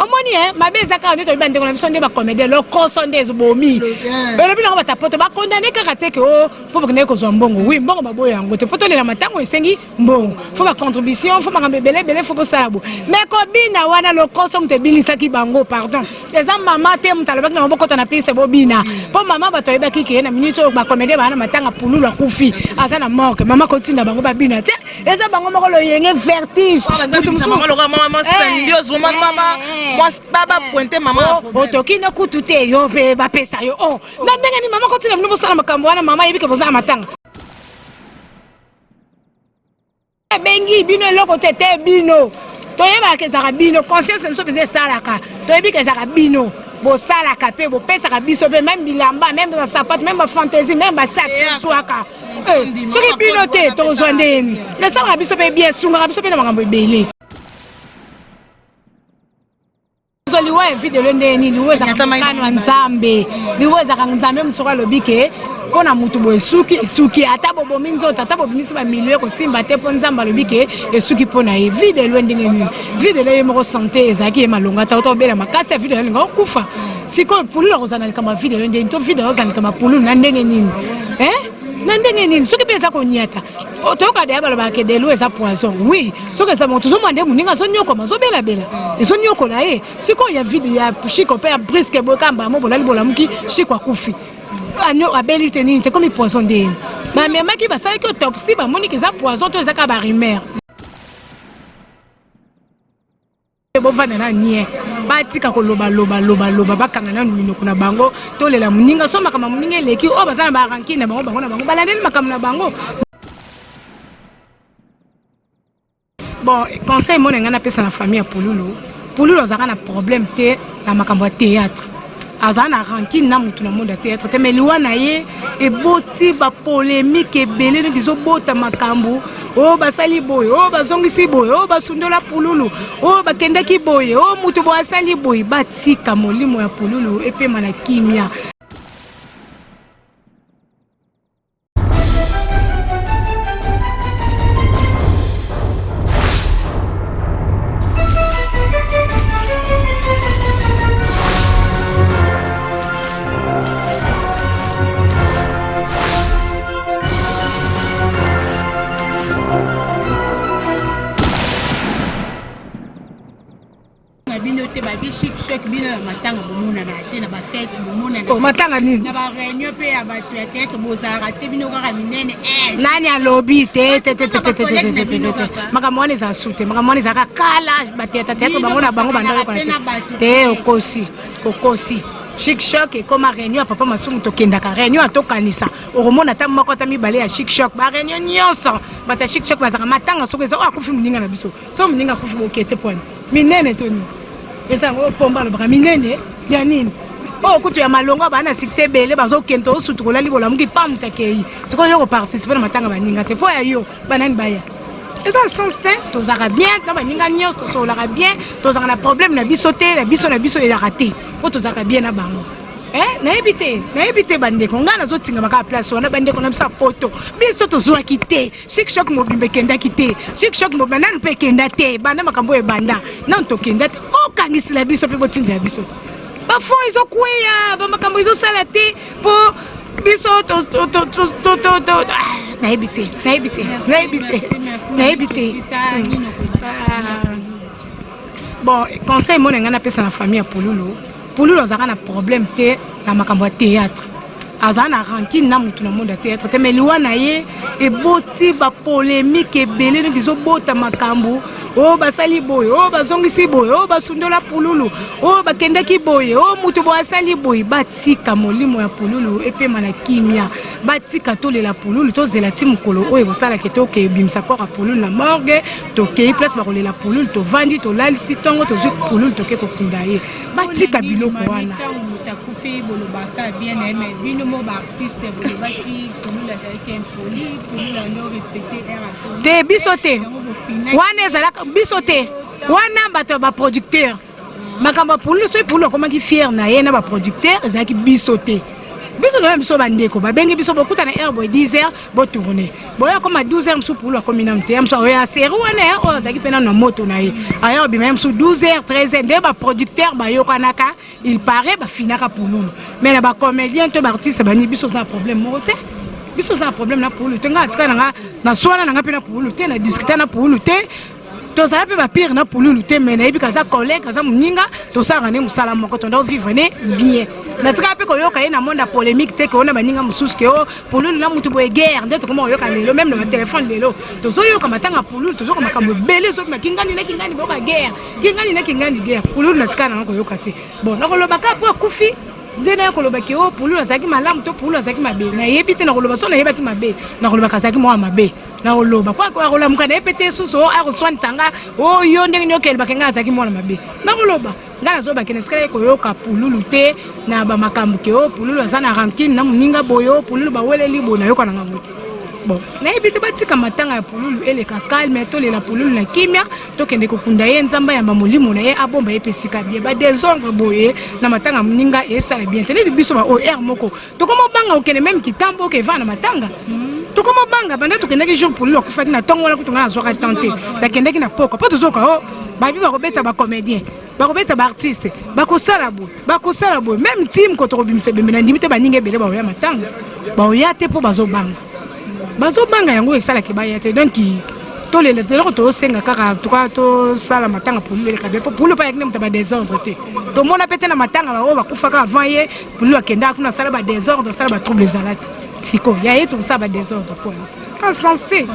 Omoni eh, mabe eza kaka nde toyebi bandeko na biso nde bacomédien lokoso nde ezobomi elobi nango batapoto bakondane kaka te ke o mpo bakendaki kozwa mbongo. Wi, mbongo baboya yango te mpo tolela matango esengi mbongo, fo bacontribution, fo makambo ebele ebele, fo bosala bo me kobina wana lokoso moto ebinisaki bango. Pardon, eza mama te moto alobaki nango bokota na piste bobina, mpo mama bato ayebaki ke na minute oyo bacomédien baa na matanga, Pululu akufi, aza na morgue, mama kotinda bango babina te. Eza bango moko loyenge, vertige. Moto mosusu bapointe mama. Otoki na kutu te, yo mpe bapesa yo o na ndenge nini? Mama kotina bino bosala makambo wana, mama ayebi ke boza na matanga, ebengi bino eloko te. Te, bino toyebaka ezalaka bino, conscience na biso mpenza esalaka, toyebi ke ezalaka bino bosalaka mpe bopesaka biso mpe même bilamba, même basapato, même bafantaisie, même basac tozwaka. Soki bino te, tokozwa ndeni? Esalaka biso mpe bien, esungaka biso mpe na makambo ebele. Liwa ya videlo ndenge nini? Liwa ezalaka mokano ya Nzambe. Liwa ezalaka Nzambe moto soko alobi ke mpo na mutu boye esuki, esuki. Ata bobomi nzoto, ata bobimisi bamilio, ekosimba te, mpo Nzambe alobi ke esuki mpo na ye. Videlo ndenge nini? Videlo ye moko santé ezalaki ye malonga ta, ota obela makasi ya videlo, alinga okufa. Sikoyo Pululu akozala na likambo ya videlo ndenge to videlo ozala likambo ya Pululu na ndenge nini? Na ndenge nini? Soki mpe eza koniata, toyoka deya balobaka ke delo eza poison. Oui, soki eza bongo, tozomona nde moninga azonyokoma, azobelabela, ezonyokola ye. Sikoyo ya vide ya Shiko mpe ya brusque boye, kamba mo bolali bolamuki, Shiko akufi, abeli te nini te, komi poison ndeni bamemaki, basalaki autopsie, bamoniki eza poison to eza kaka barumeur. Bovanda na nie, batika koloba loba loba loba, bakanga nanu minoko na bango. Tolela moninga so makambo ya moninga eleki oyo baza na barankine na bango, bango na bango balandeli makambo na bango. Bon, conseil mona ngai napesa na famille ya Pululu: Pululu azalaka na problème te na makambo ya théâtre, azala na rancune na motu na monde ya théâtre te, mais liwa na ye eboti bapolémique ebele, ndenge ezobota makambo oyo basali boye, oyo bazongisi boye, oyo basundola Pululu, oyo bakendaki boye, oyo motu boye asali boye. Batika molimo ya Pululu epema na kimia. Na bino te, babi chic choc, bino na matanga bomonana te, na bafete bomonana. Oh, matanga nini? Na baréunion mpe ya bato ya théâtre bozalaka te, bino kaka minene. Nani alobi te? Te te te te te te te te te, makambo wana ezala su te, makambo wana ezalaka kala. Bathéâtre théâtre bango na bango bandayokana te. Te, okosi, okosi. Chic choc ekoma réunion ya papa Masumu, tokendaka réunion atokanisa, okomona ata moko ata mibale ya chic choc. Baréunion nyonso bato ya chic choc bazalaka. Matanga soki eza oyo akufi moninga na biso, so moninga akufi, boke te pwani minene to nini? Eza yango pomba alobaka minene ya nini? Oyo kutu ya malongo baa na succès ebele, bazokende tozosutu kolali bolamuki pa moto akei. Sikoyo yo koparticipe na matanga baninga te, mpo ya yo banani baya? Eza sens te. Tozalaka bien na baninga nyonso, tosololaka bien, tozalaka na problème na biso te, na biso na biso ezalaka te, mpo tozalaka bien na bango. Nayebi te, nayebi te. Bandeko, ngai nazotingama kaka place wana. Bandeko na biso ya poto, biso tozwaki te. Chic choc mobimba ekendaki te, chic choc mobimba nanu mpe ekenda te. Banda makambo oyo ebanda, nanu tokenda te. Bokangisela biso mpe botindela biso bafond ezokweya, bamakambo ezosala te, mpo biso nayebi te, nayebi te, nayebi te, nayebi te. Bon, conseil mona ngai napesa na famille ya Pululu: Pululu azalaka na problème te na makambo ya théâtre, azala na rancune na motu na monde ya théâtre te, mais liwa na ye eboti bapolémique ebele, ndenge ezobota makambo oyo basali boye, oyo bazongisi boye, oyo basundola Pululu, oyo bakendaki boye, oyo motu boye asali boye. Batika molimo ya Pululu epema na kimia. Batika tolela Pululu, tozela ti mokolo oyo ekosalaka tokei ebimisa corps ya Pululu na morgue, tokei place bakolela Pululu, tovandi, tolali ti ntongo, tozwi Pululu, toke kokunda ye. Batika biloko wana. Akufi, bolobaka bien na ye, mais bino mo baartiste bolobaki Pululu azalaki impoli, Pululu ando respecte r te. Biso te wana, ezalaka biso te wana, bato ya baproducteur. Makambo ya Pululu, soki Pululu akomaki fier na ye na baproducteur, ezalaki biso te. Biso toya biso bandeko babengi biso bokuta na heure boye 10 heures botourne boya koma 12 heures mosusu pulu akomi nanu te ya mosusu oyo aseri wana ya oyo azalaki mpe nanu na moto na ye aya obima ye mosusu 12 heures 13 heures nde baproducteur bayokanaka il paraît bafinaka pululu mais na bacomédien to baartiste bani biso oza na problème moko te. Biso oza na problème na pululu te. Ngai atika na nga naswana na nga mpe na pululu te, na discuta na pululu te. Tozala mpe bapire na pululu te, mais nayebi kaza collègue, aza moninga, tosalaka nde mosala moko, tonda vivre ne bien. Natikaka mpe koyoka ye na monde ya polémique te, ke ona baninga mosusu ke o pululu na mutu boye guerre, nde tokoma koyoka lelo même na batelefone lelo tozoyoka matanga pululu, tozoyoka makambo ebele ezobima kingani na kingani boyoka guerre, kingani na kingani guerre. Pululu natikaka nanga koyoka te. Bon, nakoloba kaka mpo akufi nde naya koloba ke o pululu azalaki malamu to pululu azalaki mabe, nayebi te. Nakoloba so nayebaki mabe, nakolobaka azalaki mwa mabe, nakoloba po akolamuka na ye pe te susu o akoswanisa nga o yo ndenge nini okelebaka nga azalaki mwana mabe. Nakoloba nga nazobake natikala ye koyoka pululu te na bamakambo ke o pululu aza na rancune na moninga boye, o pululu baweleli boye, nayoka na ngango te. Bon, nayebi te, batika matanga ya pululu eleka calme, tolela pululu na kimia, tokende kokunda ye, Nzambe ayamba molimo na ye, abomba ye mpe esika bien. Badésordre boye na matanga ya moninga esala bien te. Neti biso ba oyo heure moko tokoma obanga kokende meme kitambo oke evanda na matanga, tokoma obanga banda tokendaki jour pululu akufaki na ntongo wana, kutu ngai nazwaka temps te, nakendaki na pokwa mpo tozoka o babi bakobeta bacomédien, bakobeta baartiste, bakosala boye, bakosala boye, même team ko tokobimisa ebembe na ndimi te. Baninga ebele baoya matanga baoya te mpo bazobanga, bazobanga yango esalaki baya te. Donc tolela eloko tozosenga kaka tuka tosala matanga pululu eleka bien, mpo pululu mpe ayaki nde moto ya badésordre te. Tomona mpe te na matanga baoyo bakufaka avant ye, pululu akendaka kuna asala badésordre, asala batrouble ezala te. Sikoyo ya ye tokosala badésordre mpo na sens te.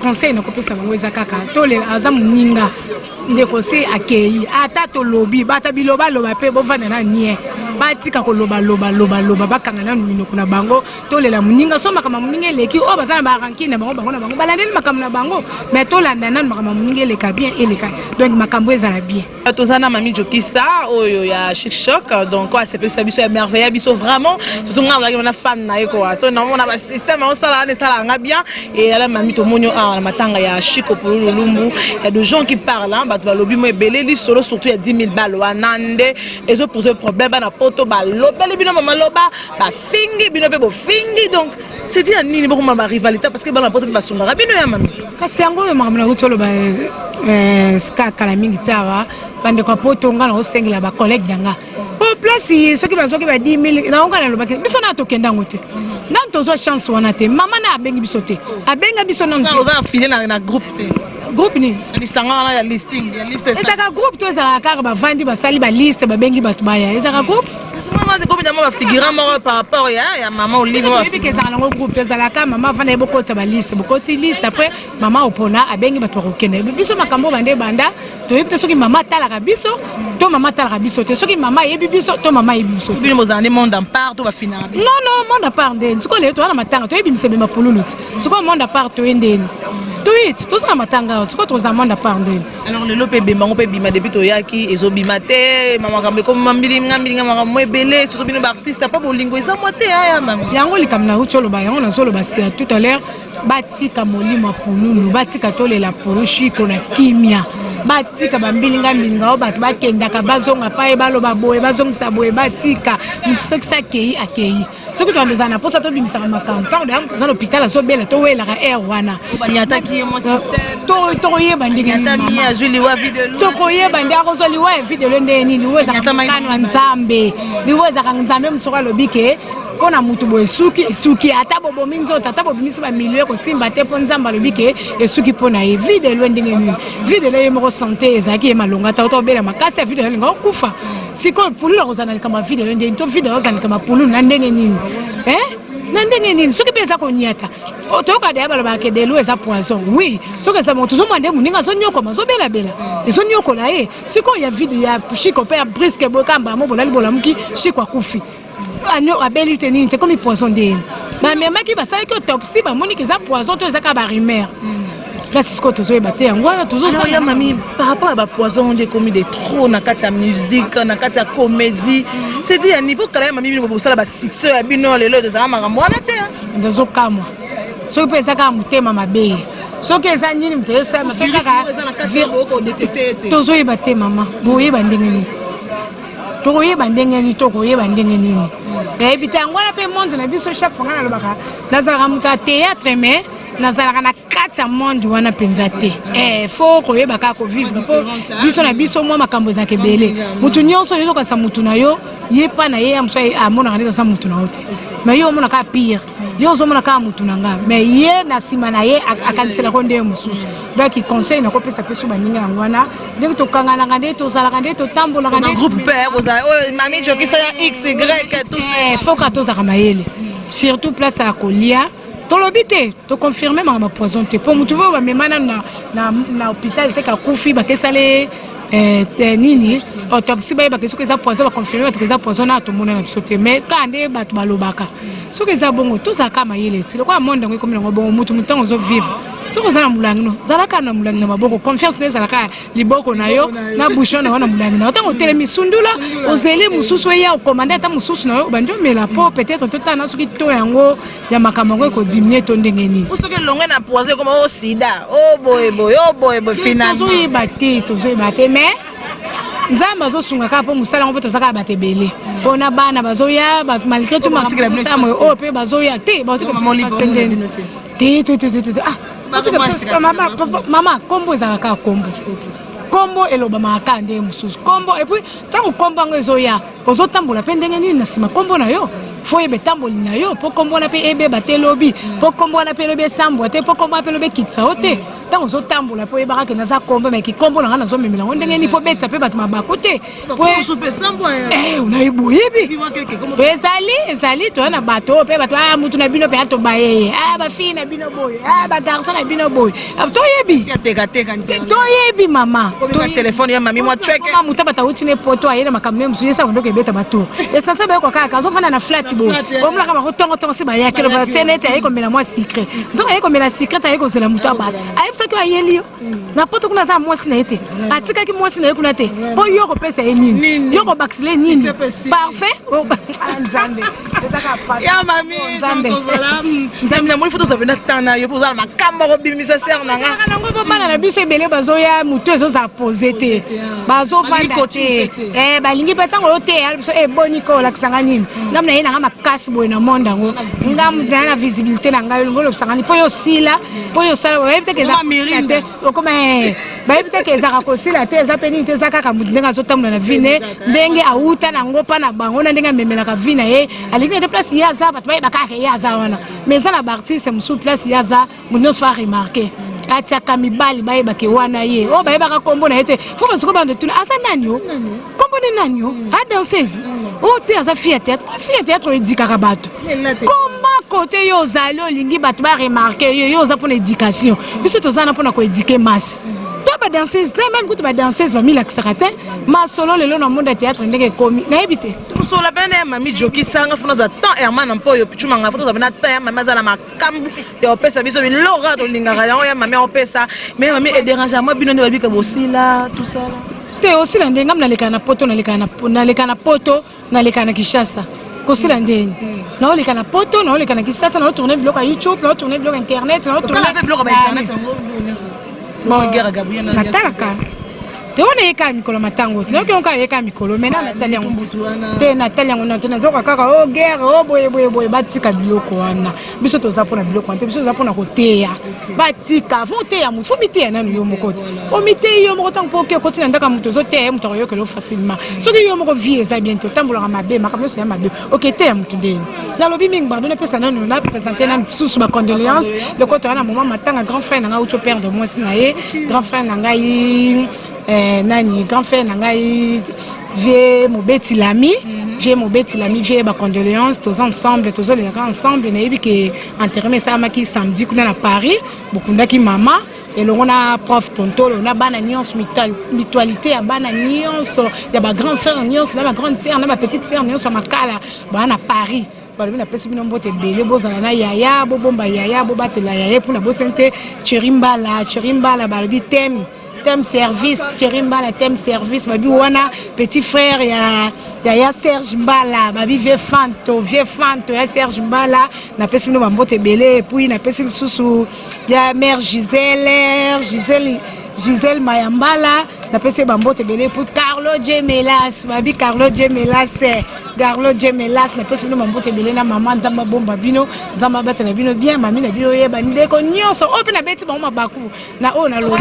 Conseil nakopesa bango eza kaka tolela, aza moninga, ndeko se akei, ata tolobi bata bilobaloba mpe bovanda na nie, batika koloba loba loba loba, bakanga nanu minoko na bango, tolela moninga. So makambo ya moninga eleki, oyo baza na barankine na bango, bango na bango balandeli makambo na bango, mais tolanda nanu makambo ya moninga eleka bien, eleka donc makambo ezala bien. Toza na Mami Jokisa oyo ya Chic Choc, donc oyo asepelisa biso ya merveille biso vraiment, surtout nga nazalaki wana fan na ye quoi. So namona ba système osala wana esalaka nga bien. Et ala Mami, tomoni awa na matanga ya Chico Pululu Lumbu, ya de gens qui parlent hein, bato balobi mo ebele lisolo surtout ya 10 000 balles wana nde ezopose problème. Bana poto balobeli bino, mama loba bafingi bino mpe bofingi, donc c'est ya nini bokoma ba rivalité? Parce que bana poto mpe basungaka bino ya mami. Kasi yango oyo makambo nauti oloba kala mingi te awa, bandeko ya poto, nga naosengela bacollègue na nga po place soki bazwaki ba 10 000 nango, nga nalobaki biso na tokende yango te, nanu tozwa chance wana te. Mama na abengi biso te, abenga biso nanu te. Oza affilié na groupe te? Groupe nini? Lisanga wana ya listing ya liste. Ezalaka groupe to ezalaka kaka bavandi basali baliste, babengi bato baya, ezalaka groupe? Bafigurant moko par rapport ya mama Olive. Oyebi ke ezalaka nango groupe to ezalaka mama avanda ye, bokotisa baliste, bokoti liste, après mama opona, abengi bato bakokende. Biso makambo banda ebanda toyebi te soki mama atalaka biso to mama atalaka biso te, soki mama ayebi biso to mama ayebi biso te. Bino bozala nde monde en part to bafinaka bino? Non, non, monde à part ndeni? Sikoyo lelo toza na matanga, toyebimisa ebemba pululu ti sikoyo monde à part toye ndeni? Toye ti toza na matanga awa, sikoyo toza monde à part ndeni? Alors lelo mpe ebemba yango mpe ebima, depuis toyaki ezobima te. Makambo ekoma mbilinga mbilinga, makambo ebele, surtout bino baartiste apa bolingo eza mwa te aya mami. Yango likambo nauti oloba, yango nazoloba tout à l'heure, batika molimo ya pululu, batika tolela pulu Shiko na kimia, batika bambilinga mbilinga oyo bato bakendaka bazonga pa ye, baloba boye, bazongisa boye, batika motu soki se akei, akei. Soki tobanda ozala na mposa tobimisaka makambo ntango deya moto aza na hôpital azobela, towelaka aire wana. Banyataki ye mwa système. Tokoyeba ndenge nini? Nyatami ye azwi liwa vie de loin. Tokoyeba nde akozwa liwa ya vie de loin ndenge nini? Liwa ezalaka mokano ya Nzambe, liwa ezalaka Nzambe. Moto soko alobi ke mpo na motu boye esuki, esuki. Ata bobomi nzoto, ata bobimisi bamilio, ekosimba te, mpo Nzambe alobi ke esuki mpo na ye. Vie de loin ndenge nini? Vie de loin ye moko santé ezalaki ye malonga ta, ota obela makasi ya vie de loin, alinga okufa. Sikoyo pululu akozala na likambo ya vie de loin ndenge to vie de loin ozala likambo ya pululu na ndenge nini? Na ndenge nini? Soki mpe eza koniata, toyoka deya balobaka ke delo eza poison. Oui, soki eza bongo, tozomona nde moninga azonyokoma, azobelabela, ezonyokola ye. Sikoyo ya vide ya Shiko mpe ya briske boye, kamba mo bolali bolamuki, Shiko akufi, abeli te nini te, komi poison ndeni bamemaki, basalaki autopsie, bamoniki eza poison to eza kaka barumeur? Place sikoyo tozoyeba te, yango wana tozosala. Ya mami, par rapport ya bapoison nde ekomi de trop na kati ya musique, na kati ya comédie, c'est dit ya niveau kala ya mami, bino bosala basuccès ya bino, lelo tozala makambo wana te. Tozokamwa soki mpe eza kaka motema mabe, soki eza nini moto ezosala, soki kaka tozoyeba te. Mama, boyeba ndenge nini? Tokoyeba ndenge nini, tokoyeba ndenge nini. Nayebi te, yango wana mpe monde na biso, chaque fois ngai nalobaka, nazalaka moto ya théâtre, mais nazalaka na kati ya monde wana mpenza te. Faut koyeba kaka kovivre, mpo biso na biso mwa makambo ezalaka ebele. Motu nyonso oyo ozokasa motu na yo, ye mpa na ye ya mosu amonaka nde aza motu na yo te, mais yo omona kaka pire, yo ozomona kaka motu na nga, mais ye na nsima na ye akaniselako ndenge mosusu. Donc conseil nakopesa mpe so baninga yango wana, ndenge tokanganaka, nde tozalaka, nde totambolaka, nde groupe mpe kozala oyo mami Jokisa ya x y tout. Faut kaka tozalaka mayele, surtout place ya kolia. Tolobi te, toconfirme makambo ya poison te, mpo motu oyo bamema nanu na hôpital te, kakufi, bakesala te nini, autopsie, bayebaka soki eza poison, baconfirme bato eza poison. Na tomona na biso te, mais kaka nde bato balobaka. Soki eza bongo, tozalaka mayele ti lokola monde yango ekomi nango bongo. Mutu ntango ozovivre, soki oza na molangi no, zalaka na molangi na maboko, confiance no ezalaka liboko na yo na bouchon na yo na molangi na yo. Ntango otelemi, sundula, ozeli mosusu eya, okomande ata mosusu na yo, obandi omela, mpo peut-être totala soki to yango ya makambo yango ekodiminuer to ndenge nini. Soki elonge na poison, ekoma o sida, o boye boye, o boye boye finalement. Tozoyeba te, tozoyeba te, mais Nzambe azosunga kaka, mpo mosala yango mpo toza kaka bato ebele, mpona bana bazoya malgré tout makambo oyo mpe bazoya te ndeni te te te te. Ah, mama, kombo ezalaka kaka kombo, kombo elobamaka kaka ndenge mosusu, kombo. Et puis ntango kombo yango ezoya, ozotambola mpe ndenge nini na nsima kombo na yo? Faut oyeba etamboli na yo, mpo kombo wana mpe ebeba te elobi, mpo kombo wana mpe elobi esambwa te, mpo kombo wana mpe elobi ekitisa yo te. Ntango ozotambola mpo oyebaka ke naza kombo, mais kikombo na ngai nazomemela yango ndenge nini mpo betisa mpe bato mabaku te? Nayebi, oyebi, ezali ezali toya na bato oyo mpe bato mutu na bino mpe atoba ye, bafille na bino boye, bagarçon na bino boye, toyebi, toyebi mama. Telefone ya mami mwa tweke, moto bato awuti ne poto, aye na makambo ne mosusu, yesa bandoki ebeta bato essentiel, bayoka kaka azofanda na flat boye, omonaka bango tongotongo si bayaki, tie neti aye komela mwa sucré, nzoka aye komela sucré te, aye kozela moto ya bato ayebisaki oyo ayeli yo na poto kuna. Aza mwasi na ye te, atikaki mwasi na ye kuna te, mpo yo kopesa ye nini? Yo kobakisela ye nini? Parfait, Nzambe. Ya mami, Nzambe. Nzambe, namoni faut tozwa mpena temps na yo, mpo ozala makambo akobimisa sere na nga. Nango mpo bana na biso ebele bazoya, motu ezozala pose te, bazovanda te, balingi mpe ntango oyo te ya biso eboni ko olakisanga nini? Ngam na ye nanga makasi boye na monde yango, ngam na na visibilité na ngai, olingi olobisanga nini? Mpo yo osila, mpo yo osala, bayebi te ke eza te, okoma, bayebi te ke ezalaka kosila te, eza mpe nini te, eza kaka motu ndenge azotambola na vie ne, ndenge awuta nango mpa na bango, na ndenge amemelaka vie na ye. Alingi te place ye aza, bato bayeba kaka ye aza wana, mais eza na baartiste mosusu, place ye aza, moto nyonso aremarquer, atiaka mibali bayebake wana ye oyo bayebaka nkombo na ye te. Faut basiko bando tuna aza nani, o nkombo ne nani, o a danseuse oyo te, aza fille ya théâtre. Fille ya théâtre edikaka bato koma kote yo ozali, olingi bato baremarquer yo, yo oza mpona éducation, biso toza na mpona koéduquer masse to badanseuse te. Même kutu badanseuse bamilakisaka te. Masolo lelo na monde ya théâtre ndenge ekomi, nayebi te. Tosola pene ya mami Jokisanga, faut nazwa temps. Herman na mpo oyo pichumanga, faut tozwa pena temps ya mami, aza na makambo ya kopesa biso, biloko kaka tolingaka yango ya mami akopesa. Mais mami, edérange mwa bino nde babika bosila tout ça là? Te, osila nde ngam nalekaka na poto, naleka na poto, naleka na Kinshasa, kosila ndeni naoleka na poto, naoleka na Kinshasa, naotourne biloko ya YouTube, naotourne biloko ya internet. Biloko ba internet yango. Natalaka te, wana eyeka mikolo matango te, nayoki yango kaka eyeka mikolo, mai na natali yango te, natali yango na te, nazoka kaka o guerre, o boye boye boye. Batika biloko wana, biso toza mpona biloko wana te, biso toza mpona koteya. Batika, faut oteya motu, faut miteya nanu yo moko te, omiteyi yo moko ntango mpo oke okoti na ndako ya moto, ozoteya ye, moto akoyokela yo facilement. Soki yo moko vie eza bien te, otambolaka mabe, makambo nyonso ya mabe, oketeya motu ndeni? Nalobi mingi, pardon. Napesa nanu, na présente nanu susu bacondoléance loko toya na moment matanga. Grand frère na ngai auti operdre mwasi na ye, grand frère na ngai nani, grand frère na ngai vie Mobeti Lami, vie Mobeti Lami, vie, bacondoléance, toza ensemble, tozolelaka ensemble. Nayebi ke enterrement esalamaki samedi kuna na Paris, bokundaki mama elongo na prof Tontolo na bana nyonso, mutualité ya bana nyonso, ya bagrand frère nyonso, na bagrande sœur, na bapetite sœur nyonso ya Makala baa na Paris. Balobi napesi bino mbote ebele, bozala na yaya, bobomba yaya, bobatela yaya. Mpona bosani te Cheri Mbala, Cheri Mbala, balobi teme thème service, Thierry Mbala thème service, babi wana petit frère ya Serge Mbala, babi vieux Fanto, vieux Fanto ya Serge Mbala, napesi bino bambote ebele. Et puis napesi lisusu ya mère Gisèle, Gisèle, Gisèle Mayambala, napesi ye bambote ebele. Et puis Carlos. Carlo Jemelas, babi Carlo Jemelas, Carlo Jemelas, napesi bino mambote ebele na mama, Nzambe abomba bino, Nzambe abatela bino bien, mami na bino oyeba ndeko nyonso oyo mpe nabeti bango mabaku na oyo nalobi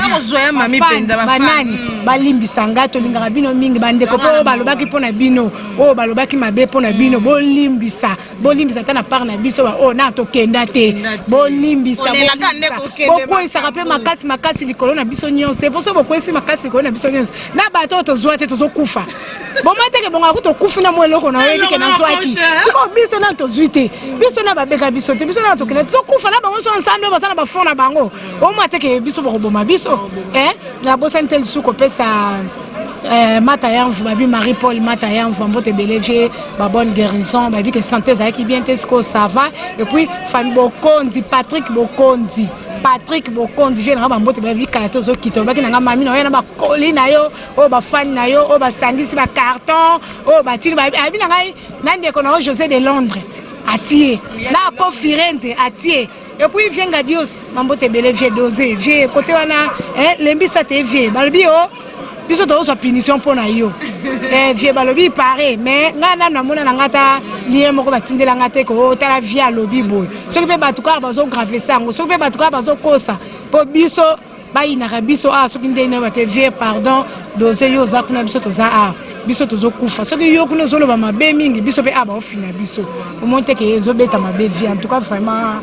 banani balimbisa ngai, tolingaka bino mingi bandeko mpe oyo balobaki mpo na bino, oyo balobaki mabe mpo na bino, bolimbisa, bolimbisa ata na part na biso baoyo na tokenda te, bolimbisa, bokweyisaka mpe makasi makasi likolo na biso nyonso te, mpo soki bokweyisi makasi likolo na biso nyonso na bato oyo tozwa te tozokufa, bomoi teke bongaka kutu okufi na mwa eloko na oyebi ke nazwaki, sikoyo biso nanu tozwi te, biso na babeka biso te, biso na tokenda tozokufa na bango so ensemble, baza na bafond na bango, omwa teke biso bakoboma biso. Nabosani te lisusu kopesa Mata Yanvu, babi Marie Paul Mata Yanvu, mbote ebele vie, ba bonne guérison, babi ke santé ezalaki bien te, sikoyo ça va. Et puis famille Bokonzi, Patrick Bokonzi, Patrick Bokonzi, vie nanga bambote, babi kala te ozokita, obaki nanga mami na oyo na bakoli na yo, oyo bafani na yo, oyo basangisi bacarton, oyo batili, ayebi na ngai na ndeko na yo José de Londres atie na po Firenze atie. Et puis vie Ngadios, mambote ebele vie dosé vie côté wana, lembisa te vie, balobi o biso tozwa punition mpo na yo, vie balobi pare, mais ngai nanu namona na ngai ata lien moko batindela ngai te ko tala vie alobi boye, soki mpe bato kaka bazogravesa yango, soki mpe bato kaka bazokosa mpo biso bayinaka biso awa, soki ndenge nayeba te vie, pardon dose, yo oza kuna, biso toza awa, biso tozokufa, soki yo kuna ozoloba mabe mingi, biso mpe awa baofina biso, omoni te ke ezobeta mabe vie. En tout cas vraiment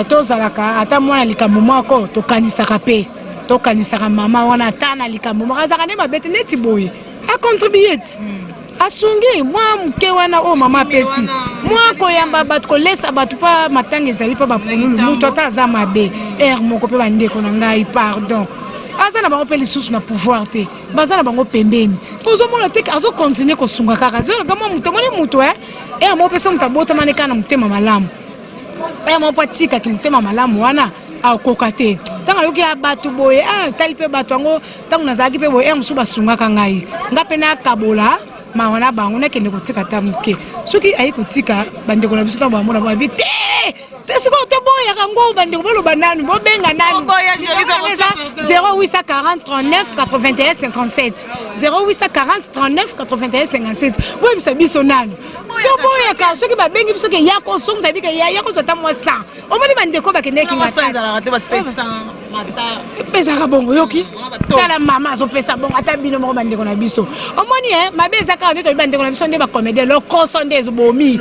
tozalaka ata mwana likambo moko, tokanisaka mpe tokanisaka mama wana, ata na likambo moko azalaka nde mabe te, neti boye acontribue ti asungi mwa moke wana oyo mama apesi, mwa koyamba bato, kolesa bato mpa matanga ezali mpa bapululu, moto ata aza mabe ere moko mpe bandeko na ngai pardon, aza na bango mpe lisusu na pouvoir te, baza na bango pembeni, ozomona te azokontinue kosunga kaka, azolaka mwa moto, omoni moto ere moko mpe so moto abotamani kaka na motema malamu, ere moko mpo atikaki motema malamu wana akoka te, ntango ayoki ya bato boye, tali mpe bato yango, ntango nazalaki mpe boye, ere mosusu basungaka ngai, nga mpe nakabola mawa na bango, nakende kotika ata moke, soki ayi kotika bandeko na biso, ntango bamona babi te te, sikoyo toboyaka ngo, bandeko boloba nanu, bobenga nanu eza 0840 39 81 57, 0840 39 81 57, boyebisa biso nanu toboyaka, soki babengi biso ke ya kosonga, tayebi ke ya kozwa ata mwa 100, omoni bandeko bakendeki ezalaka bongo, yoki tala mama azopesa bongo, ata bino moko bandeko na biso, omoni mabe eza kaka nde toyebi bandeko na biso nde bacomédien, lokoso nde ezobomi,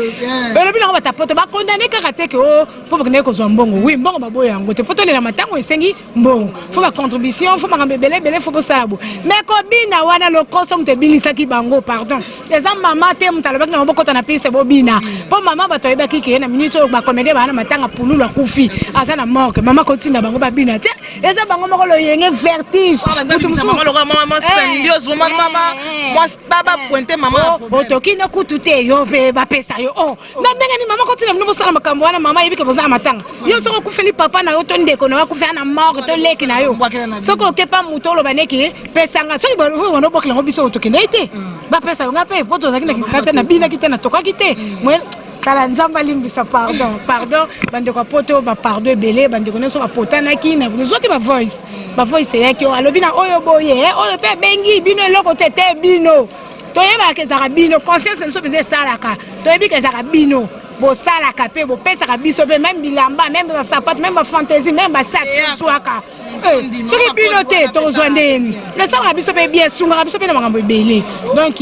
elobi nango batapoto bakondane kaka te ke o mpo bakendeki kozwa mbongo, wi mbongo baboya yango te, mpo tolela matango esengi mbongo, faut bacontribution, faut makambo ebele ebele, faut bosala bo, mais kobina wana lokoso moto ebinisaki bango, pardon, eza mama te moto alobaki nango bokota na piste bobina, mpo mama bato ayebaki ke na minute oyo bacomédien baa na matanga, pululu akufi aza na morgue, mama kotinda bango babina te, eza bango moko loyenge vertige. Moto mosusu otoki no kutu te, yo mpe bapesa yo o na ndenge nini? Mama kotinda bino bosala makambo wana, mama ayebi ke boza na matanga, yo soki okufeli papa na yo to ndeko na yo akufi na morgue to leki na yo, soki okepa moto oloba neki pesanga, soki bana obokela yango, biso tokendaki te, bapesa yo, nga mpe po tozalaki na kikaka te, nabinaki te, natokaki te. Kala Nzambe alimbisa, pardon, pardon bandeko ya poto, bapardon ebele, bandeko nyonso bapotanaki, nazwaki bavoice, bavoice eyaki, alobi na oyo boye, oyo mpe abengi bino eloko te te, bino toyebaka ezalaka bino, conscience na biso mpenza esalaka, toyebi ke ezalaka bino bosalaka mpe bopesaka biso mpe même bilamba, même basapato, même bafantaisie, même basac toswaka, soki bino te tokozwa ndeni, esalaka biso mpe bien, esungaka biso mpe na makambo ebele, donc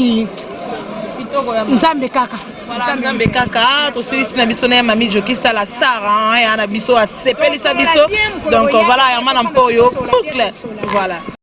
Nzambe kaka. Nzambe kaka. Tosilisi na biso na ya mami Jokista la star, ya na biso asepelisa biso, donc voilà, ya mana mpo oyo boucle, voilà.